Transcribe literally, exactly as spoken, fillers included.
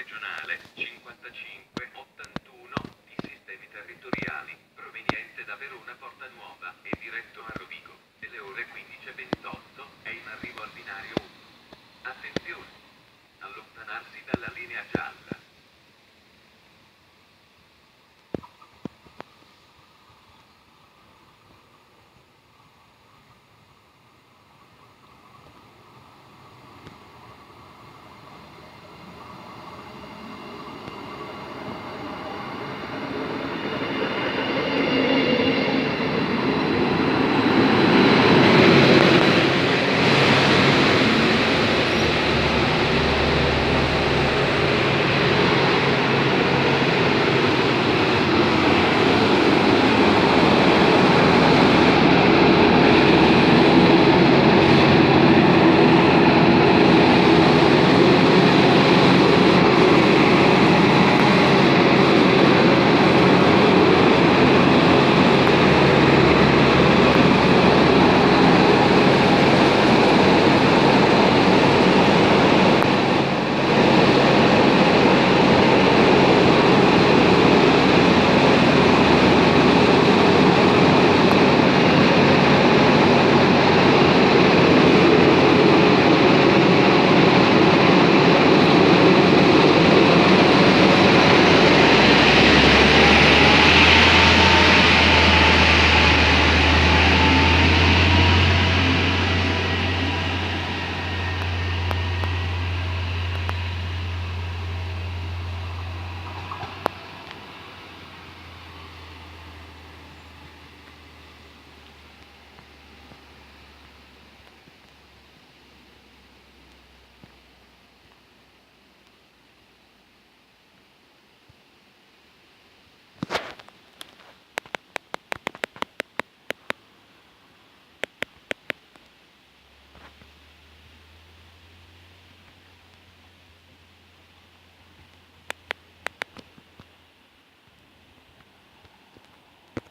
Regionale cinquantacinque ottantuno di sistemi territoriali, proveniente da Verona Porta Nuova e diretto a Rovigo, delle ore quindici e ventotto, è in arrivo al binario uno. Attenzione! Allontanarsi dalla linea gialla.